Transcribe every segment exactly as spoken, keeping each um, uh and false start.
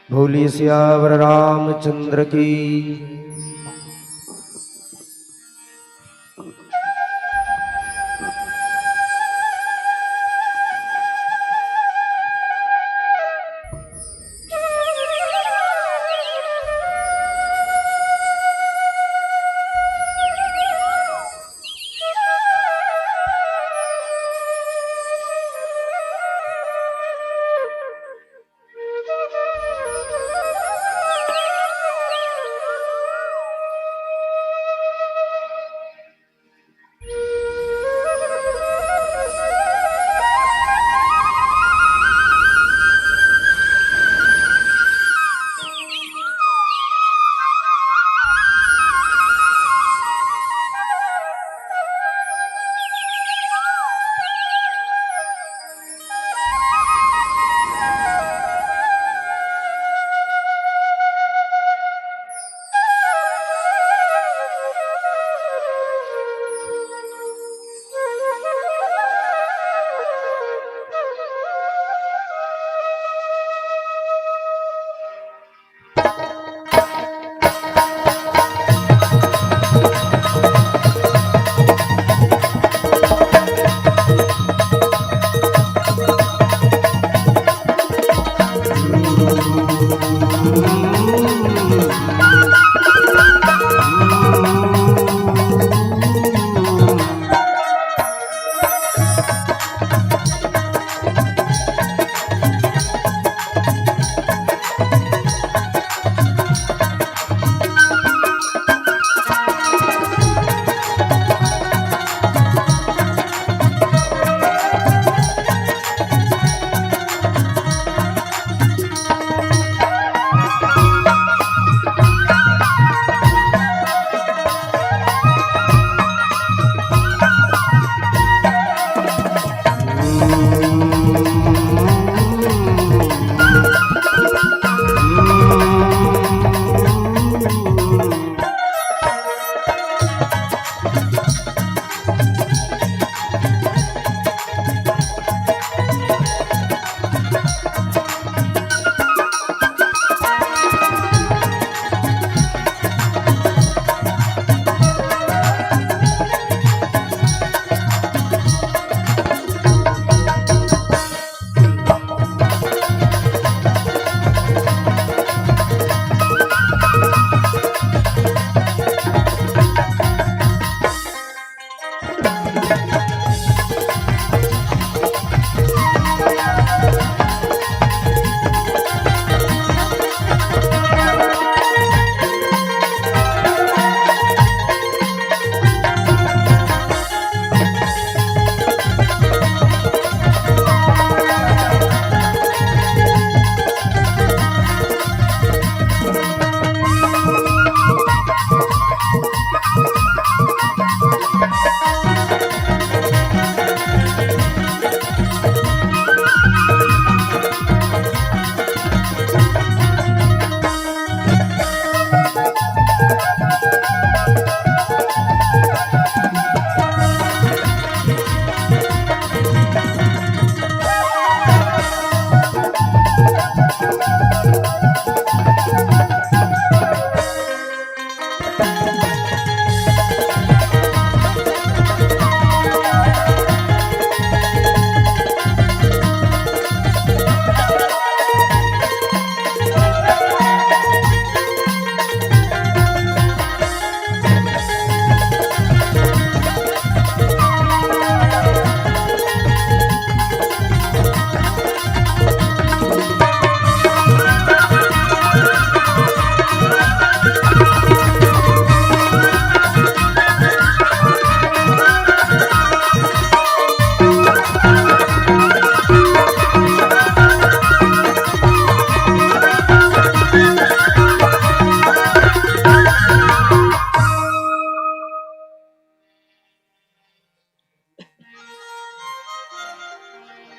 बोलिए सियावर रामचंद्र की।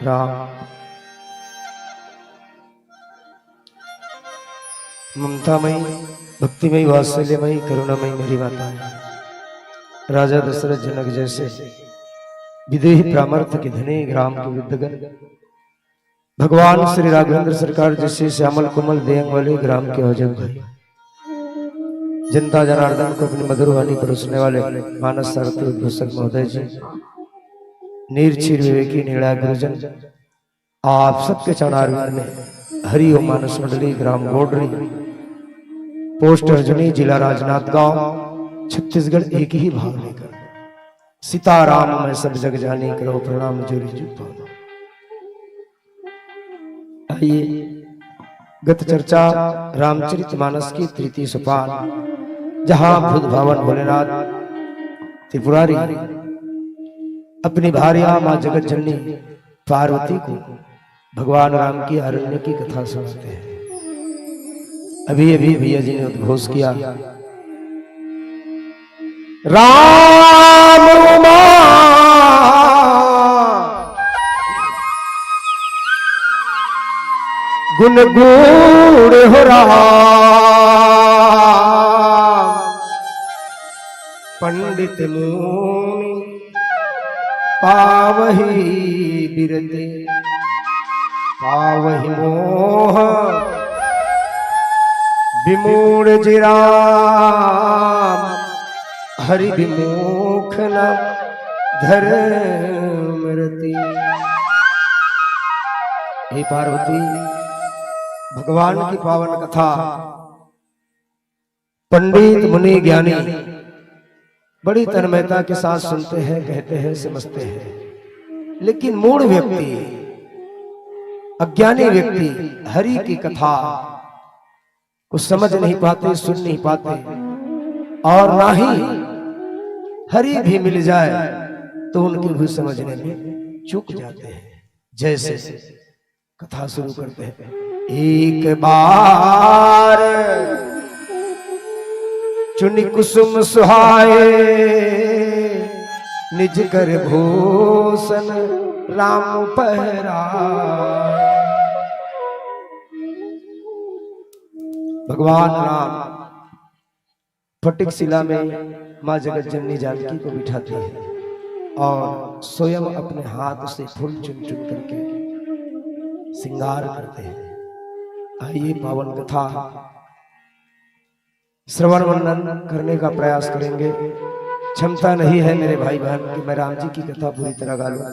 राम, ममतामयी, भक्तिमयी, वात्सल्यमयी, करुणामयी मेरी माता है। राजा दशरथ जनक जैसे विदेही परामर्थ के धनी, ग्राम के वृद्धगण, भगवान श्री राघवेंद्र सरकार जैसे श्यामल कोमल देंग वाले ग्राम के हो जग भाई, जनता जनार्दन को अपनी मधुर वाणी परोसने वाले मानस सारथी उद्घोषक महोदय जी, नीर क्षीर विवेकी निर्णय गुरुजन, आप सबके चरणारविंद में हरि ओम। मानस मंडली ग्राम गोडरी, पोस्ट हरजनी, जिला राजनांदगांव, छत्तीसगढ़ एक ही भाव लेकर। सीताराम मैं सब जग जानी, करो प्रणाम जोरी जुग पानी। आइए, गत चर्चा रामचरित मानस की तृतीय सोपान, जहां भूत भावन भोलेनाथ त्रिपुरारी अपनी भार्या मां जगत जननी पार्वती को भगवान राम की आरण्य की कथा सुनाते हैं। अभी अभी भैया जी ने उद्घोष किया, राम उमा गुण गूढ़ हो राम, पंडित मुनि पावहि बिरते, पावहि मोह विमूढ़ जि राम, हरि विमुख न धर्म रति। हे पार्वती, भगवान की पावन कथा पंडित मुनि ज्ञानी बड़ी तन्मयता के साथ सुनते हैं, कहते हैं, समझते हैं, लेकिन मूढ़ व्यक्ति, अज्ञानी व्यक्ति हरि की कथा को समझ नहीं पाते, सुन नहीं पाते, और ना ही हरि भी मिल जाए तो उनके भी समझने में चूक जाते हैं। जैसे कथा शुरू करते हैं। एक बार चुनि कुसुम सुहाए, निज कर भूषण राम पहराए। भगवान राम फटिक शिला में माँ जगत जननी जानकी को बिठाते हैं और स्वयं अपने हाथ से फूल चुन चुन करके श्रृंगार करते हैं। आइए, पावन कथा श्रवण मनन करने का प्रयास करेंगे। क्षमता नहीं है मेरे भाई बहन कि मैं राम जी की कथा पूरी तरह गा लूं,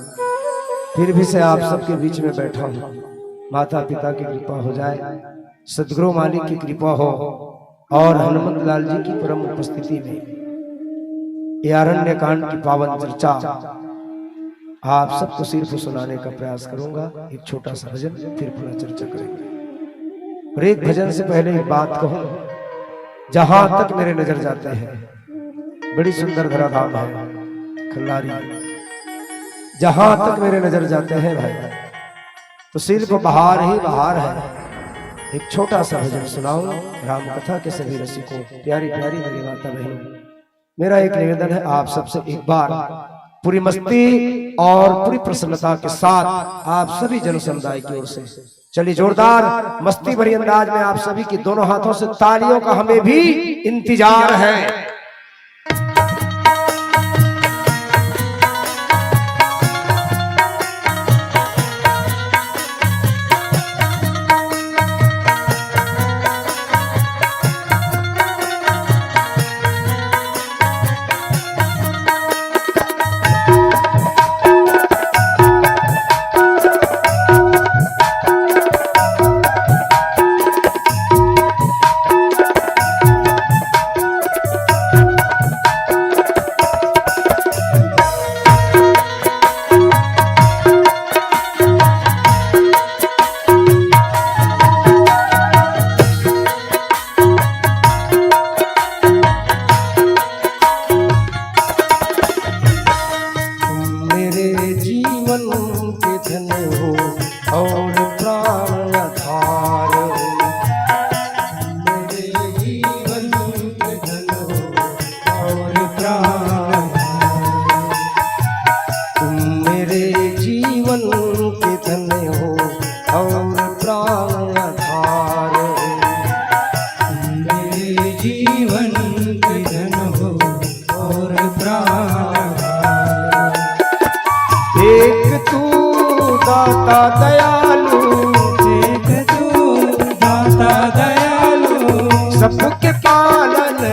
फिर भी से आप सबके बीच में बैठा हूँ। माता पिता की कृपा हो जाए, सदगुरु मालिक की कृपा हो और हनुमंत लाल जी की परम उपस्थिति में ये आरण्य कांड की पावन चर्चा आप सबको सिर्फ सुनाने का प्रयास करूंगा। एक छोटा सा भजन, फिर पुनः चर्चा करेंगे। और एक भजन से पहले एक बात कहूं, जहां तक मेरे नजर जाते हैं, बड़ी सुंदर धराधाम है खल्लारी, जहां तक मेरे नजर जाते हैं भाई, तो सिर्फ बहार ही बहार है। एक छोटा सा भजन सुनाऊं राम कथा के सभी रसिकों, प्यारी प्यारी मेरी माता बहनों, मेरा एक निवेदन है आप सबसे, एक बार पूरी मस्ती और पूरी प्रसन्नता के साथ आप सभी जन समुदाय की ओर से चलिए जोरदार मस्ती भरी अंदाज में आप सभी की दोनों हाथों से तालियों का हमें भी इंतजार है।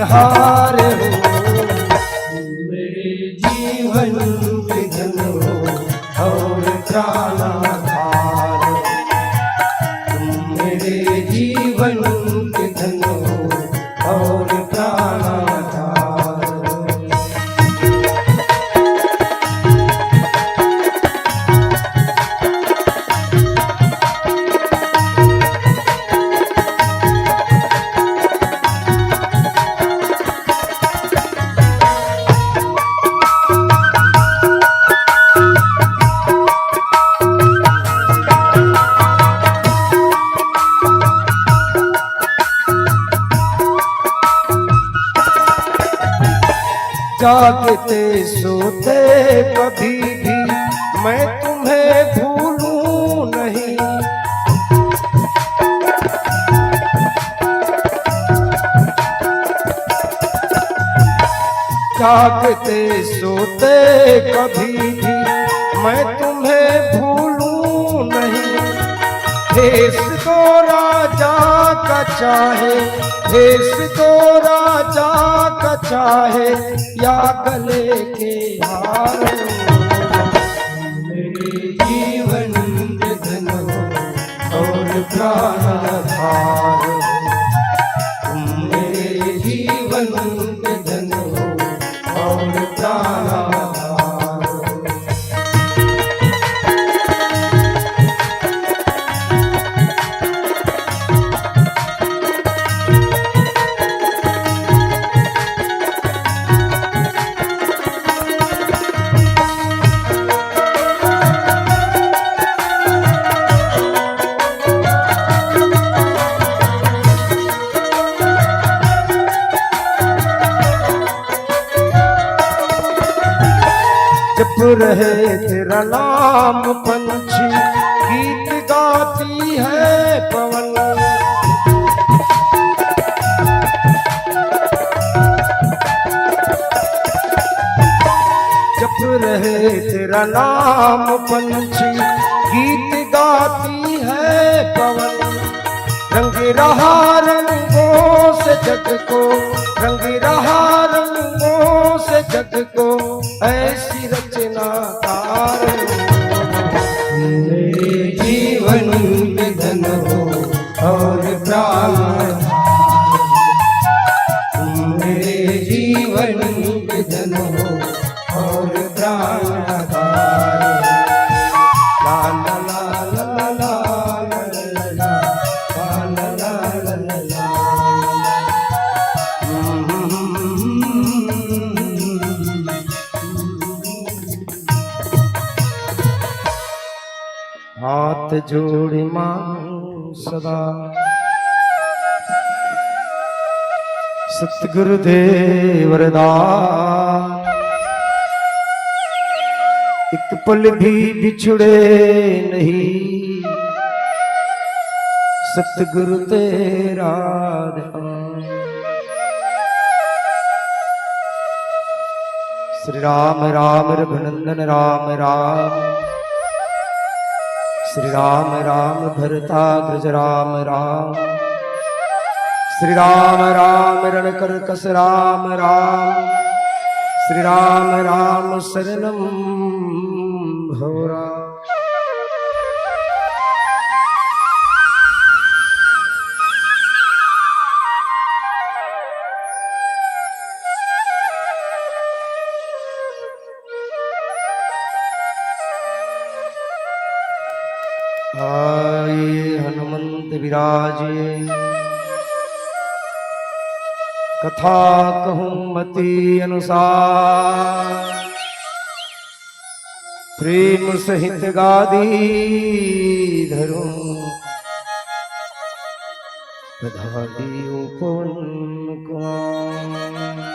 हार हो, मेरे जीवन के धन हो और प्राण आधार हो। तुम मेरे जीवन के धन हो और प्राण आधार हो। जागते सोते कभी भी मैं तुम्हें भूलूं नहीं। जागते सोते कभी भी मैं तुम्हें भूलूं नहीं। भेष दो राजा का चाहे, भेष दो राजा का चाहे, या गले के हार। मेरे जीवन के धन हो और प्राण आधार हो। तुम मेरे जीवन के धन हो और प्राण आधार हो। जप रहे तेरा नाम पंछी गीत गाती है पवन। जप रहे तेरा नाम पंछी गीत गाती है पवन। रंग रहा रंगों से जग को, रंग रहा रंगों से जग को, ऐसी रचनाकार। मेरे जीवन में धन हो और प्राण, मेरे जीवन में धन हो और प्राण आधार। ला ला ला ला ला ला ला ला ला ला ला ला ला। हाथ जोड़ी मांगू सदा सतगुरुदेव वरदान, एक पल भी बिछड़े नहीं सतगुरु तेरा ध्यान। श्री राम राम रघुनंदन राम राम, श्री राम राम भरताग्रज राम राम, श्री राम राम रणकरकस राम राम, श्री राम राम शरणम भव राम। आए हनुमंत विराजे, कथा कहूँ मति अनुसार। प्रेम सहित गादी धरूं, पधारियो पवन कुमार।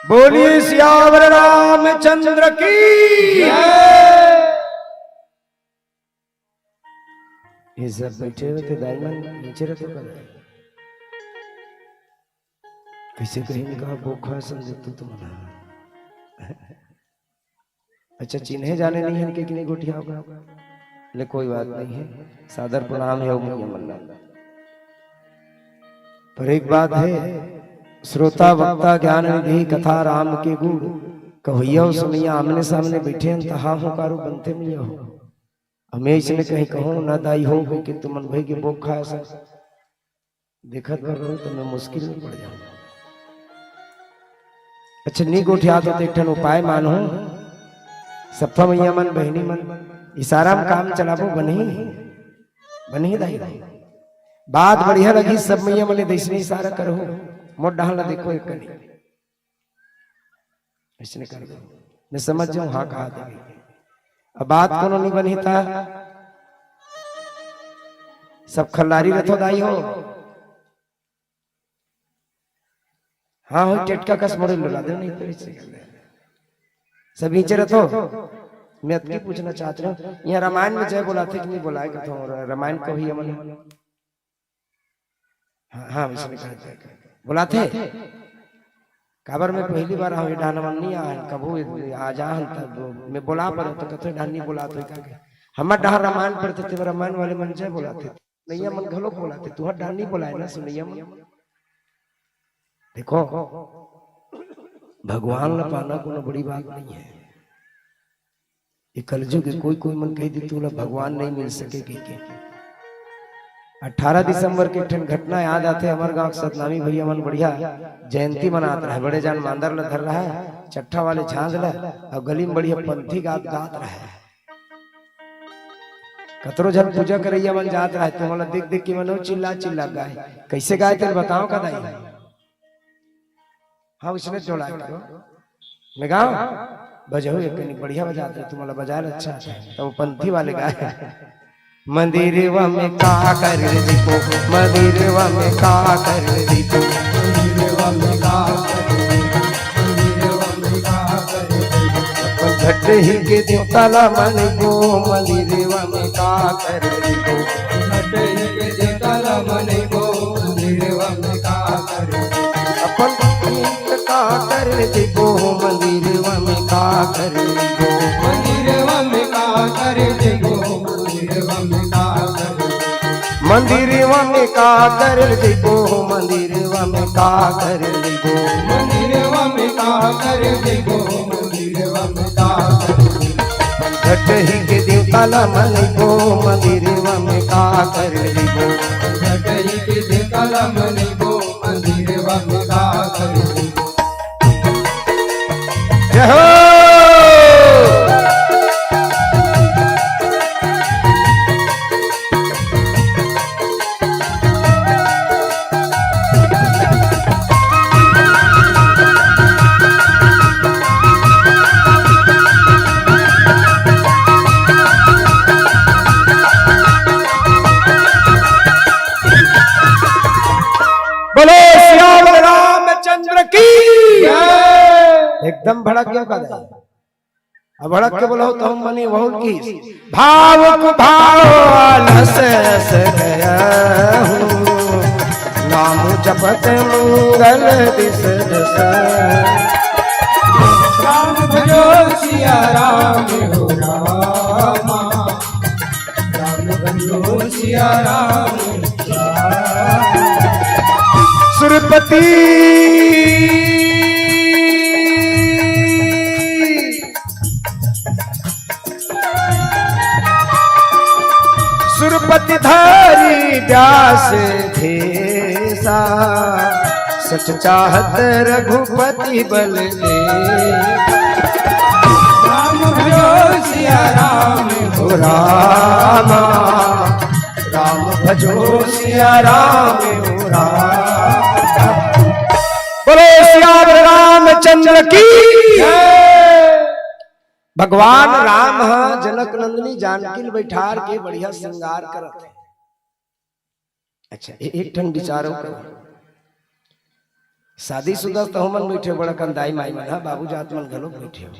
बोलिए सियावर रामचंद्र की। ये सब बैठे हुए थे, दाई मन नीचे रखो कर। कैसे कहीं का बोखा समझे तू तुम ना। अच्छा, चिन्हे जाने नहीं है कि कितनी गोठिया होगा, ले कोई बात नहीं है, सादर प्रणाम है, उमरिया मन्ना। पर एक बात हे, श्रोता वक्ता ज्ञान निधि कथा राम के गुण, कहइया अउ सुनइया आमने सामने बइठे हन, त हाँ हुंकारो बनथे मइया हो। अमे अइसने कहीं कहूँ ना दाई हो, कहिके तुमन भई के बोक खाय सन। देखत बर रहूं त मैं मुश्किल में पड़ जाहूं। अच्छा, नी गोठियात हो त एक ठन उपाय मानहूं। सप्फा मइया मन, बहिनी मन, इशारा में काम चलाबो, बनही, बनही दाई। बात बढ़िया लगही, सब मइया मन ले दइसने इशारा करहू, मोर डहन ला देखो एक कनी। अइसने कर दो। मैं समझ जाऊं, हाँ कहा देबे। अब बात कोनो नी बनही त सब खल्लारी रथो दाई हो। हाँ हो, टेटका कस मोड़े लुला दे, नहीं तो इससे कर दे। सब नीचे रथो। मैं अतकी पूछना चाहत रहूं, इहाँ रामायण में जय बोलाथे कि नहीं बोलाय कथो? रामायण कहो ही हमन। हाँ, हाँ, वइसने कहा जाय। बोलाथे? काबर मैं पहिली बार आहूं, ए डहन मन नी आहन, कभू आ जाहन त मैं बोला परेंव त कथे डहन नी बोलात होही कहिके। हमर डहन रामायण पढ़थे, तेमा रामायण वाले मन जय बोलाथे, सुनइया मन घलोक बोलाथे, तुंहर डहन नी बोलाय ना सुनइया मन। देखो, भगवान ला पाना कोनो बड़ी बात नहीं है। ये कलजुग के कोई कोई मन कहि दे, "तोला भगवान नहीं मिल सके," कहिके। अठारह दिसंबर के एक ठन घटना याद आथे, हमर गांव के सतनामी भइया मन बढ़िया जयंती मनात रहय, बड़े जान मांदर ल धर रहय, चट्ठा वाले झांझ ल, अउ गली में बढ़िया पंथी गात गात रहय। कतरो झन पूजा करइया मन जात रहय, तेमन ल देख देख के मन चिल्ला चिल्ला गाय। कइसे गाय तेला बतावं का दाई? हाँ, वइसने जोड़ा करो। मैं गावं, बजाहू एक कनी बढ़िया बजात हे, तुमन ला बजाय ला अच्छा आता हे। त ओ पंथी वाले गाय, मंदिरवा में का करे देखो, मंदिरवा में का करे देखो, मंदिरवा में का करे देखो, मंदिरवा में का करे देखो। अपन झट ही के देवता ला मनइबो, मंदिरवा में का करे देखो, झट ही के देवता ला मनइबो, मंदिरवा में का करे देखो। अपन प्रीत का करे देखो, मंदिरवा में का करे देखो, मंदिरवा में का करे देखो, मंदिरवा में का करे देखो। मंदिरवा में का करे देखो, मंदिरवा में का करे देखो, मंदिरवा में का करे देखो, मंदिरवा में का करे देखो। झट ही के देवता ला मनइबो, मंदिरवा में का करे देखो। झट ही के देवता ला मनइबो, मंदिरवा में का करे देखो। जय हो। बोलो सियावर रामचंद्र की। एकदम भड़क गयो का दाई। अब भड़क के बोलो तो हम मनी वहुल की। भावुक भाव आलस अस गया हूँ, नाम जपत मंगल दिस दस। राम भजो सिया राम हो रामा, राम भजो सिया राम। सुरपति सुरपति धारी व्यास भेसा, सच चाहत रघुपति बल दे। राम भजो सिया राम हो रामा, राम भजो सिया राम हो रामा। बोलो सियावर रामचंद्र की। भगवान राम ह जनक नंदिनी जानकी ल बैठार के बढ़िया श्रृंगार करत हे। अच्छा, ए-, एक ठन विचार अउ करो। शादीशुदा तो हमन बैठे, बड़ा कन दाई माई मन, हाँ, बाबू जात मन घलो बैठे हो।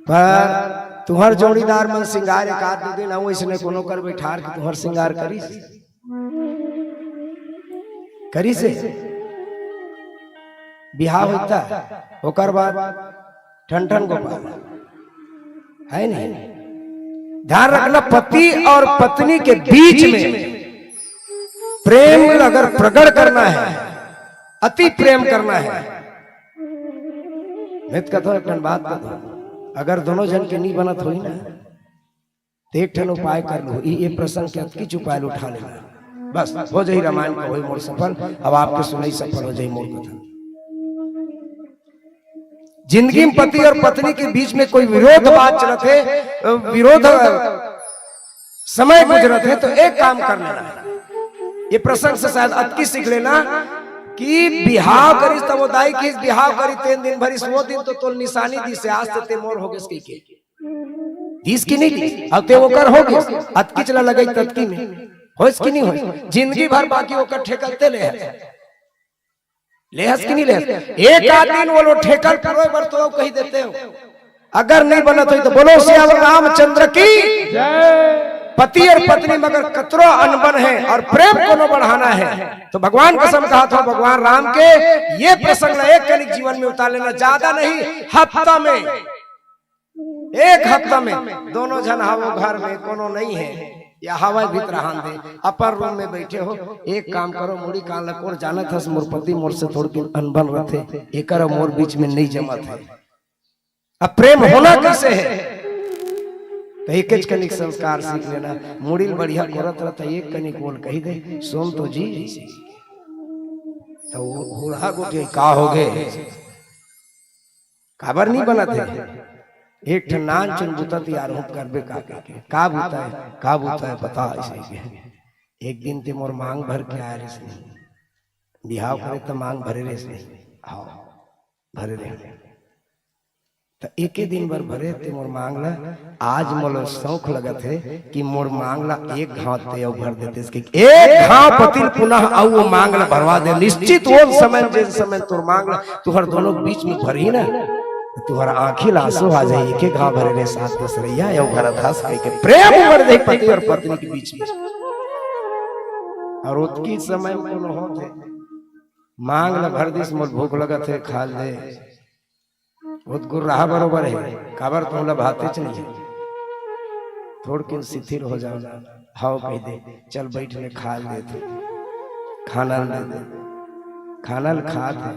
पर तुंहर जोड़ीदार मन श्रृंगार एक आध दू दिन अउ अइसने कोनो कर बैठार के तुंहर श्रृंगार करिस? करिस हे? बिहाव होता, ओकर बाद ठन ठन गोपाल, है नहीं? ध्यान रखना, पति और पत्नी के बीच में प्रेम अगर प्रगट करना है, अति प्रेम करना है, मैं तो कहता हूं, एक ठन बात कहता हूं, अगर दोनों झन के नहीं बनत होई ना, तो एक ठन उपाय कर लो, ये, ये प्रसंग के अतकीच उपाय उठा लेना, बस हो जाई रामायण का होई मोर सफल। अब आपके सुनई सफल हो जाई मोर कथा। जिंदगी में पति और पत्नी के बीच में कोई विरोध बात चलत हे, विरोध समय गुजरत हे, तो एक काम कर लेना है। ये प्रसंग से शायद अतकी सीख लेना कि बिहाव करिस, तब वो दाई कहिस बिहाव करी, तेन दिन भरिस, वो दिन तो तोल निशानी दिस हे, आज से ते मोर हो गेस कहिके। दिस कि नहीं दिस? अब ते ओकर हो गेस, अतकीच ला लगई ततकी में। होइस कि नहीं होइस? जिंदगी भर बाकी ओकर ठेकलते ले हे। लेहस कि नहीं लेहस? एक आध दिन वो लोग ठेकल पुरोय बर तो कही देते हो, अगर नहीं बनत होई तो बोलो सियावर रामचंद्र की। पति और पत्नी में अगर कतरो अनबन है और प्रेम कोनो बढ़ाना है, तो भगवान कसम कहत हों, भगवान राम के ये प्रसंग ला एक कनिक जीवन में उतार लेना, ज्यादा नहीं, हफ्ता में, एक हफ्ता में दोनों झन हावो घर में, कोनो नहीं है या हवा भीतर रहन दे, अपन रूम में बैठे हो, एक काम करो, मुड़ी कान ला कोर, जानत हस मोर पति मोर से थोड़किन अनबन रथे, एकर अउ मोर बीच में नहीं जमत है। अब प्रेम होना कैसे है? तो एकेच कनिक संस्कार सीख लेना, मुड़ी ल बढ़िया कोरत रहता, एक कनिक बोल कही दे, सुन तो जी, ऐसे। तो वो हुड़हा गोठिया, का हो गए? काबर नहीं बनत है? एक ठन नान चुन बुता तियार होत करबे का कहिके। का बुता है? का बुता है? बता, ऐसे कहे। एक दिन ते मोर मांग भर के आए रहिस नहीं, बिहाव करे त मांग भरे रहिस नहीं। हाँ, भरे रहे। त एके दिन बर भरे ते मोर मांग ला। आज मोला शौक लगत है कि मोर मांग ला एक घाव ते अउ भर देतेस कि एक घाव पति ल पुनः अउ वो मांग ला भरवा दे। निश्चित वो समय, जेन समय तोर मांग ला तुहर दोनों के बीच में भरही ना, तुहर आंखी ला आंसू आ जाई। एके घाव भरे रहे सात दस रहिया, अउ भरत हस कहिके प्रेम बढ़ जाई पति और पत्नी के बीच में। और ओतकी समय में कोनो होत है, मांग ला भर दिस, मोर भूख लगत है, खा ले। बहुत गुर्राहा बरोबर है, काबर तोला भातेच नहीं है। थोड़किन शिथिल हो जाओ ना, हाव कह दे, चल बैठ ले, खा ले तू, खाना ल दे दे। खाना ल खात है,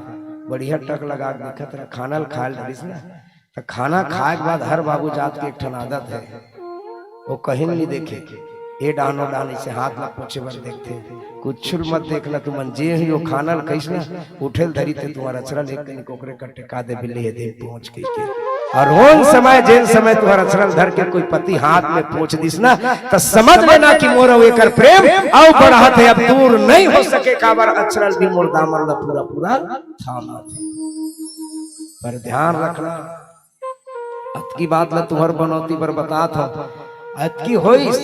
बढ़िया टक लगा के देखत रहा, खाना ल खा ले रहिस ना। तो खाना खाए के बाद हर बाबू जात के एक ठन आदत है, वो कहीं नहीं देखे, ए डान ओ डान इसे हाथ ला पोछे बर देखथे। कुछ ल मत देखना तुमन, जे ही वो खाना ल कहिस ना, उठे ल धरी ते तुम्हारा अचरा ले कहीं कोकरे कट्टे का दे बिल्ली है दे पहुंच गई के। और उन समय, जेन समय तुम्हारा अचरा ल धर के कोई पति हाथ में पहुंच दिस ना, तो समझ लेना कि मोर अउ एकर प्रेम अउ बढ़त है, अब दूर नहीं हो सके। काबर अचरा ल भी मोर दामन ला पूरा पूरा थामा थे। पर ध्यान रखना, अतकी बात ला तुहर बनौती बर बतात हव। अतकी होइस,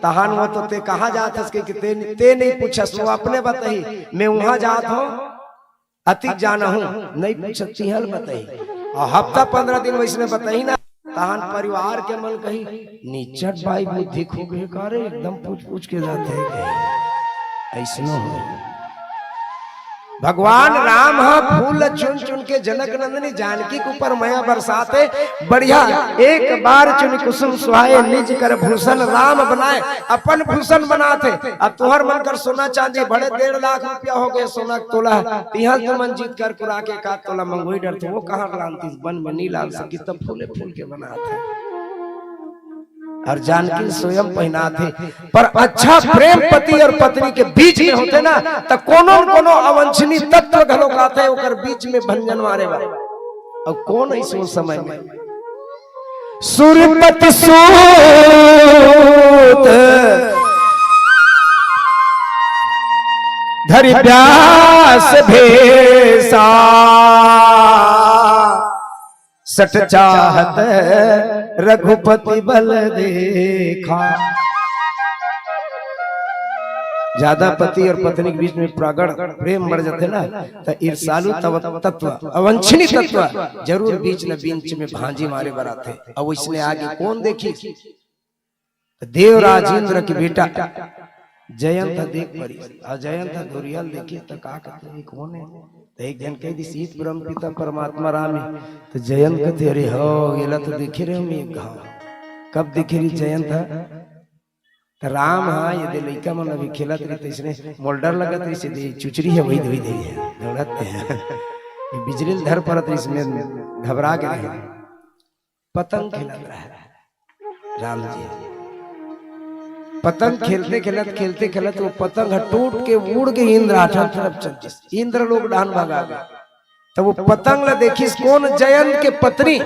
तहान वो तो ते कहाँ जात हस कहिके ते, ते नहीं पूछस, वो अपने बताही, मैं उहाँ जात हव, अतिक जाना हूँ, नहीं पूछस, तिहल बताही। और हफ्ता पंद्रह दिन वैसने बताही ना, तहान परिवार के मन कही, निचट बाई बुद्धि खो गए का रे, एकदम पूछ पूछ के जाते हैं कहीं। ऐसनो हो। भगवान राम ह फूल ल चुन चुन के जनक नंदनी जानकी के ऊपर मया बरसात हे। बढ़िया, एक बार चुनि कुसुम सुहाए निज कर भूषण राम बनाए, अपन भूषण बनात हे। अब तुहर मन कर सोना चांदी बड़े डेढ़ लाख रुपया हो गए सोना के तोला, तिहल तुमन जीत कर कुरा के का तोला मंगोई डरत, वो कहाँ लानतीस, बन में नहीं लान सकी, तब फूले फूल के बनात हे। और जानकी स्वयं पहिनात हे। पर अच्छा प्रेम पति और पत्नी के बीच में होथे ना, त कोनो न कोनो अवांछनीय तत्व घलो आथे ओकर बीच में भंजन मारे बर। अउ कोन अइसे ओ समय में सुरपति सूत धरि व्यास भेसा सठ चाहत रघुपति बल देखा। ज्यादा पति और पत्नी के बीच में प्रगढ़ प्रेम बढ़ जाथे ना, त ईर्षालु तव-, तत्व, अवांछनीय तत्व जरूर बीच न बीच में भांजी मारे बर आथे। अब इसने आगे कोन देखी? त देवराज इंद्र के बेटा जयंत ह देख परिस। अउ जयंत ह धुरिहा ल देखिस त का कथे, "ये कोन हे?" त एक झन कहि दिस, "इत परम पिता परमात्मा राम हे।" त जयंत कथे, "अरे हो, एला तो देखे रहे हो मैं एक घाव।" कब देखे रही जयंत ह? त राम ह ये दे लइका मन अभी खेलत रहिस, त इसने मोला डर लगत रहिस, ये दे चुचरी हे, वही दे, वही दे हे, दौड़त हे। ये बिजली ल धर परत रहिस, मैं घबरा गे रहेंव। पतंग खेलत रहे राम जी। पतंग खेलते खेलत, खेलते खेलत वो पतंग ह टूट के उड़ के इंद्राठन तरफ चल दिस। इंद्रलोक डहन भगा गे। त वो पतंग ला देखिस कोन? जयंत के पत्नी।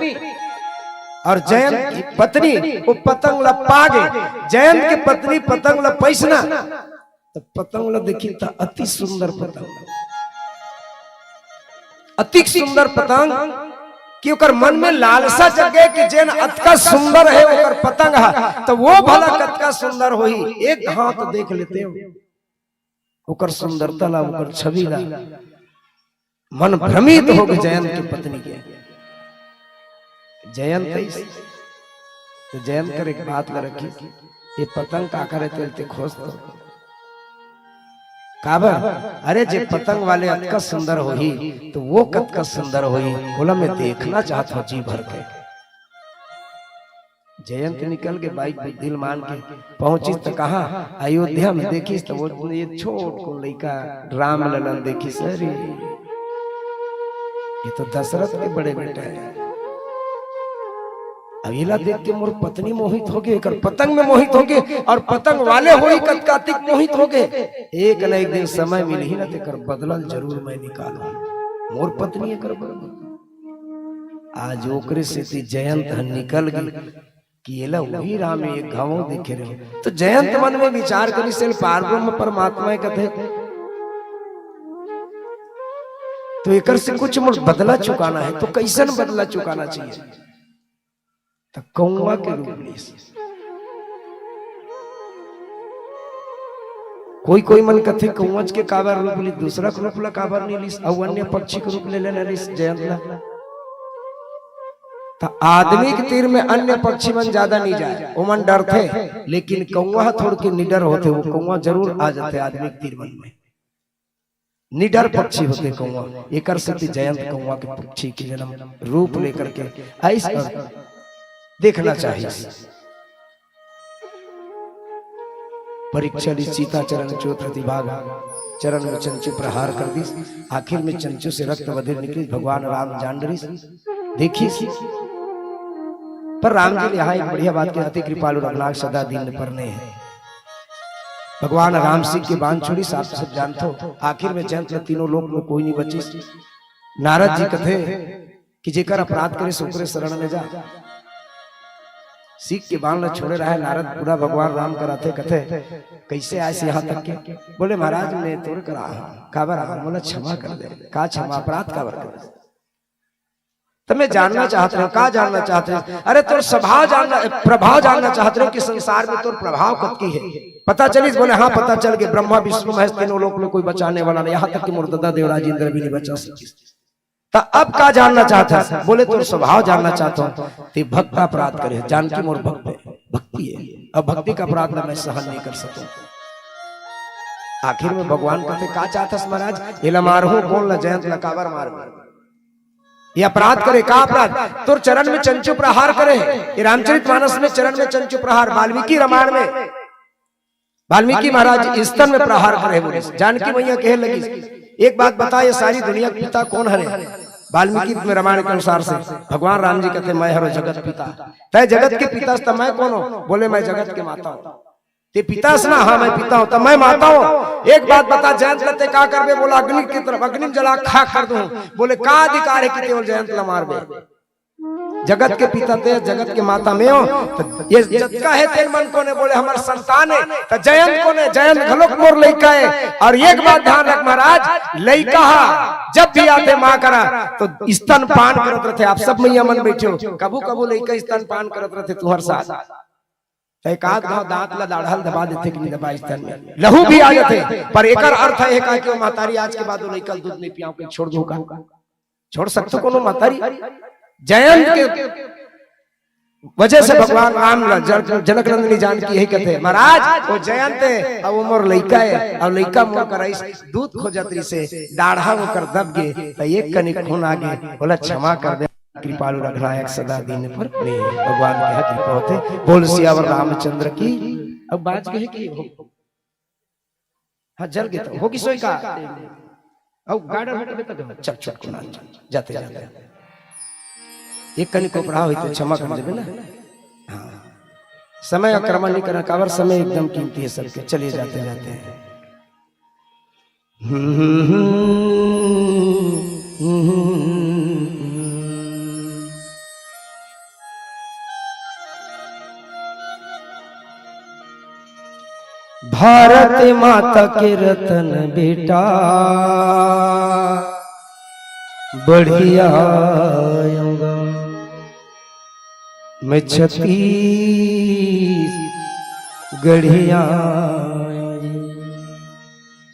अउ जयंत के पत्नी वो पतंग ला पा गे। जयंत के पत्नी पतंग ला पइस ना, त पतंग ला देखिस त अति सुंदर पतंग, अति सुंदर पतंग कि ओकर मन में लालसा जग गे कि जेन अतका सुंदर हे ओकर पतंग ह, त वो भला कतका सुंदर होही, एक घांव देख लेतेंव ओकर सुंदरता ला, ओकर छवि ला। मन भ्रमित हो गे जयंत के पत्नी के। जयंत अइस, त जयंत कर एक बात ला रखिस, ये पतंग काकर हे तेला ते खोज तो। काबर? अरे, जे पतंग वाले अतका सुंदर होही, त वो कतका सुंदर होही, ओला मैं देखना चाहत हंव जी भर के। जयंत निकल के बाइक बुद्धि ल मान के पहुंचिस त कहां? अयोध्या में। देखिस त वो एक छोट को लइका राम ललन देखिस, अरे, ये तो दशरथ के बड़े बेटा हे। अब एला देख के मोर पत्नी मोहित हो गे, एकर पतंग में मोहित हो गे, अउ पतंग वाले होही कतका अतिक मोहित हो गे। एक न एक दिन समय मिलही ना, तेकर बदला ल जरूर मैं निकालहूं। मोर पत्नी एकर बदला। आज ओकरे सेती जयंत ह निकल गे कि एला वही राम एक घांव देखे रहे। त जयंत मन में विचार करिस, एला पारब्रह्म परमात्मा हे कथे, त एकर से कुछ मोर बदला चुकाना हे। त कइसन बदला चुकाना चाहिए? त कौआ के रूप लिस। कोई कोई मन कथे कौआच के काबर रूप लिस, दूसरा के रूप ला काबर नइ लिस, अउ अन्य पक्षी के रूप ले लेना लिस जयंत ला। त आदमी के तीर में अन्य पक्षी मन ज्यादा नइ जाय, ओमन डरथे, लेकिन कौआ ह थोड़ के निडर होथे, वो कौआ जरूर आ जाथे आदमी के तीर मन में। निडर पक्षी होथे कौआ, एकर सेती जयंत कौआ के पक्षी के जन्म रूप लेकर के अइस अउ देखना चाहिए। परीक्षा लिस सीता चरण चोत अति भागा, चरण में चंचु प्रहार कर दिस। आखिर में चंचु से रक्त बधिर निकलिस, भगवान राम जान डरिस। देखिस। पर राम जी ल इहां एक बढ़िया बात के, अति कृपालु रघुनाथ सदा दीन पर नेह। भगवान राम सीख के बाण छोड़िस, आप सब जानथो। आखिर में जयंत ल तीनों लोक में कोई नइ बचिस। नारद जी कथे कि जेकर अपराध करिस ओकरे शरण में जा। सीख के बाण ल छोड़े रहे नारद, पूरा भगवान राम करा थे, कथे, "कइसे आइस इहां तक के?" बोले, "महाराज, मैं तोर करा हंव, काबर हंव, मोला क्षमा कर दे।" "का क्षमा, अपराध काबर करे?" त मैं जानना चाहत रहेंव, का जानना चाहत रहेस? अरे तोर स्वभाव जानना, प्रभाव जानना चाहत रहेंव कि संसार में तोर प्रभाव कतकी हे। पता चलिस? बोले, "हां, पता चल गे, ब्रह्मा विष्णु महेश तीनों लोक में कोई बचाने वाला नहीं, यहां तक कि मोर ददा देवराज इंद्र भी नहीं बचा सकिस। त अब का जानना चाहत हस?" बोले, "तोर स्वभाव जानना चाहत हंव, ते भक्त का अपराध करे, जानकी मोर भक्त हे, भक्ति हे, अब भक्ति का अपराध ला मैं सहन नहीं कर सकंव।" आखिर में भगवान कथे, "का चाहत हस महाराज? एला मारहूं कोन ला? जयंत ला काबर मारबे?" ये अपराध करे, का अपराध? तोर चरण में चंचु प्रहार करे हे। ये रामचरित मानस में चरण में चंचु प्रहार, वाल्मीकि रामायण में वाल्मीकि महाराज स्तन में प्रहार करे बोले। जानकी मैया कहे लगिस, "एक बात बता, ये सारी दुनिया के पिता कोन हरे?" वाल्मीकि में रामायण के अनुसार से भगवान राम जी कथे, "मैं हरों जगत पिता।" "तैं जगत के पिता हस त मैं कोन हंव?" बोले, "मैं जगत के माता हंव।" "ते पिता हस ना?" "हां, मैं पिता हंव।" "त मैं माता हंव। एक बात बता, जयंत ला ते का करबे?" बोला, "अग्नि की तरफ, अग्नि में जला खाक कर दूं।" बोले, "का अधिकार हे कि ते जयंत ला मारबे? जगत के पिता ते, जगत के माता मैं हंव, त ये जतका हे तेन मन कोन ए?" बोले, "हमर संतान हे।" "त जयंत कोन ए?" "जयंत घलोक मोर लइका हे।" अउ एक बात ध्यान रख महाराज, लइका ह जब भी आथे मां करा त स्तनपान करत रथे। आप सब मैया मन बइठे हो, कभू कभू लइका स्तनपान करत रथे तुंहर साथ। त एकाध घांव दांत ला दाढ़ा ल दबा देथे कि नहीं दबाय, स्तन में लहू भी आ जाथे। पर एकर अर्थ ए का कि वो महतारी आज के बाद वो लइका ल दूध नहीं पियाव के छोड़ दूं का? छोड़ सकथो कोनो महतारी? जयंत के वजह से भगवान राम ल-, जन-, जनक नंदिनी जानकी यही कथे, "महाराज, वो जयंत हे, अउ वो मोर लइका हे, अउ लइका मोर करा अइस दूध खोजत रहिस हे, दाढ़ा ओकर दब गे, त एक कनिक खून आ गे, ओला क्षमा कर दे।" कृपालु रघुनायक सदा दीन पर प्रेम। भगवान के यहाँ कृपा होथे। बोल सियावर रामचंद्र की। अब बाज गए कि हो? हाँ, जल के तो हो कि सोई का? अब गार्डन हट के तो चल, चल, चल, चल, जाते, जाते। एक कनी कोपरा होई तो क्षमा कर देबे ना। हाँ, समय आक्रमण नहीं करना, काबर समय एकदम कीमती है सबके। चलिए, जाते, जाते हैं। भारत माता के रतन बेटा, बढ़िया आऊंगा मैं छत्तीसगढ़िया।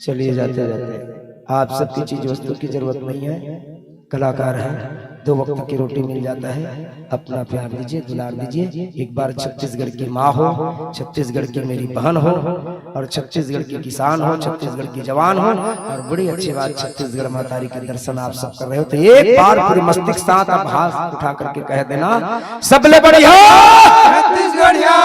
चलिए, जाते जाते, आप सबकी चीज वस्तु की जरूरत नहीं है। कलाकार हैं, दो वक्त की रोटी मिल जाता है। अपना प्यार दीजिए, दुलार दीजिए। एक बार छत्तीसगढ़ की माँ हो, छत्तीसगढ़ की मेरी बहन हो, और छत्तीसगढ़ की किसान हो, छत्तीसगढ़ की जवान हो, और बड़ी अच्छी बात, छत्तीसगढ़ महतारी के दर्शन आप सब कर रहे हो, तो एक बार पूरी मस्ती के साथ आप हाथ उठा करके कह देना, सबले बढ़िया छत्तीसगढ़िया।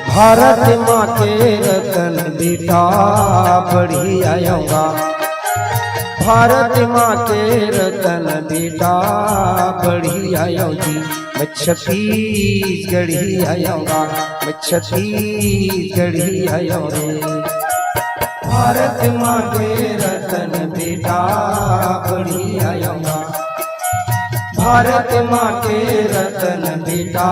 भारत माँ के रतन बेटा, बढ़िया आऊंगा। भारत माँ के रतन बेटा, बढ़िया आऊं जी। मैं छत्तीसगढ़िया आऊंगा, मैं छत्तीसगढ़िया आऊं रे। भारत माँ के रतन बेटा, बढ़िया आऊंगा। भारत माँ के रतन बेटा,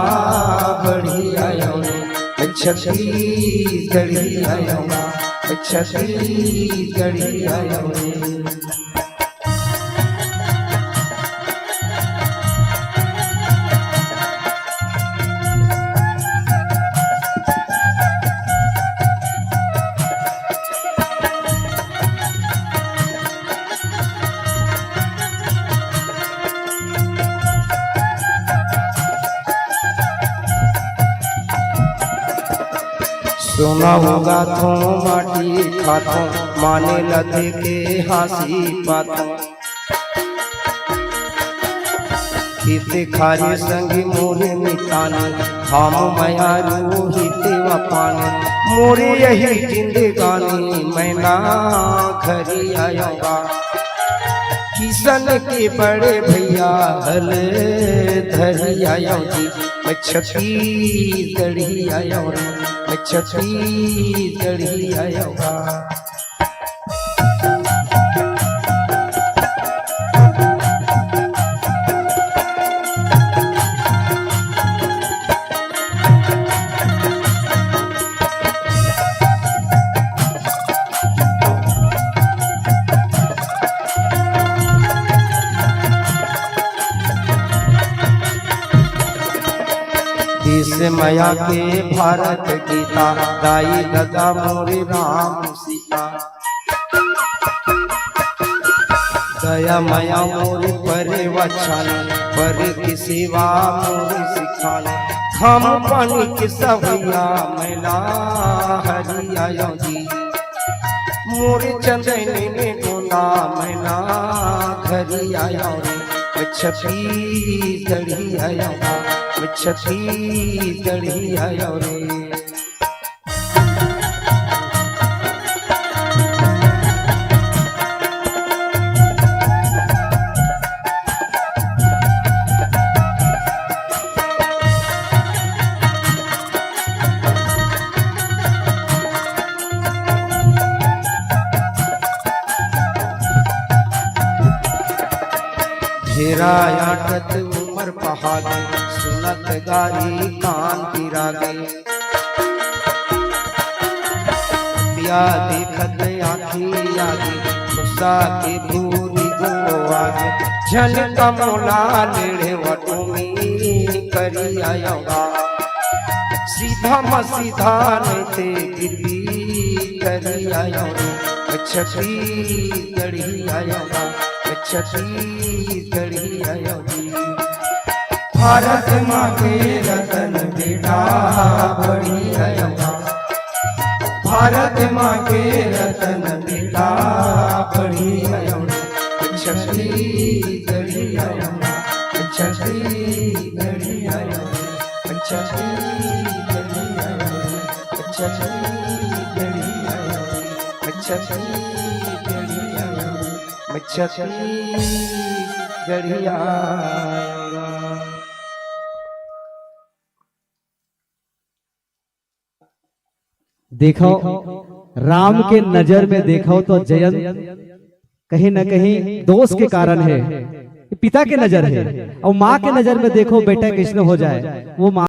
बढ़िया आऊं रे। मैं छत्तीसगढ़िया आऊंगा, मैं छत्तीसगढ़िया आऊं रे। सोना उगाथों, माटी खाथों, माने ल देके हाँसी पाथों। खेत खार संगी मोर मितानी, हम मयारू हित व पानी। मोर यही जिंदगानी, मैं ना घरी आऊंगा। किसन के बड़े भैया हल धरी आऊं जी। मैं छत्तीसगढ़ी आऊं रे, मैं छत्तीसगढ़ी आऊंगा। देश मया के भारत गीता, दाई ददा मोर राम सीता। दया मया मोर प्रवचन, बर के सेवा मोर सिखान। हम पानी के सवैया, मैं ना हरी आऊं जी। मोर चंदन में गोंदा, मैं ना घरी आऊं रे। मैं छत्तीसगढ़ी आऊं, मैं छत्तीसगढ़ी आऊं रे। घेरा आटत उमर पहागे, सुनत गारी कान पिरागे। पिया देखत आँखी आगे, गुस्सा के भूरी गो आगे। झन कमोला लेढ़े वटुमी करी आयोगा। सीधा म सीधा नइ ते गिरवी करी आयो रे, छत्तीसगढ़ी आयो रे, छत्तीसगढ़ी आयो रे। भारत माँ के रतन बेटा पढ़ी आयो रे, भारत माँ के रतन बेटा पढ़ी आयो रे, छत्तीसगढ़ी आयो रे, छत्तीसगढ़ी आयो रे। छत्तीसगढ़िया, छत्तीसगढ़िया, छत्तीसगढ़िया। देखो, राम के नजर में देखो तो जयंत कहीं ना कहीं दोष के कारण है, पिता के नजर है, और माँ के नजर में देखो बेटा कृष्ण हो जाए, वो माँ